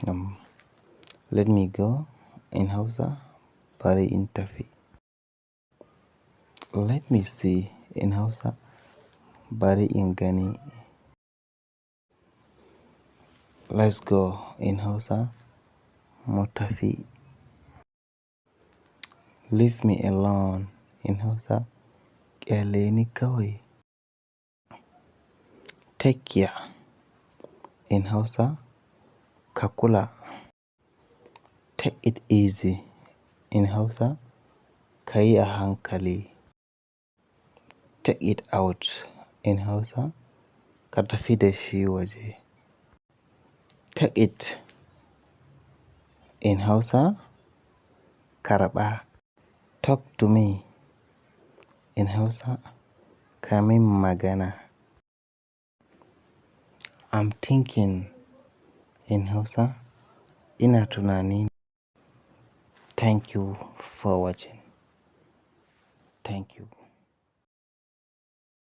Let me go in Hausa, bari in tafi. Let me see in Hausa, bari in gani. Let's go in Hausa, mu tafi. Leave me alone in Hausa, ƙyale ni kawai. Take care in Hausa, ka kula. Take it easy in Hausa, ka yi a hankali. Take it out in Hausa, ka tafi da shi waje. Take it in Hausa, karɓa. Talk to me in Hausa, ka min magana. I'm thinking in Hausa, ina tunani. Thank you for watching. Thank you.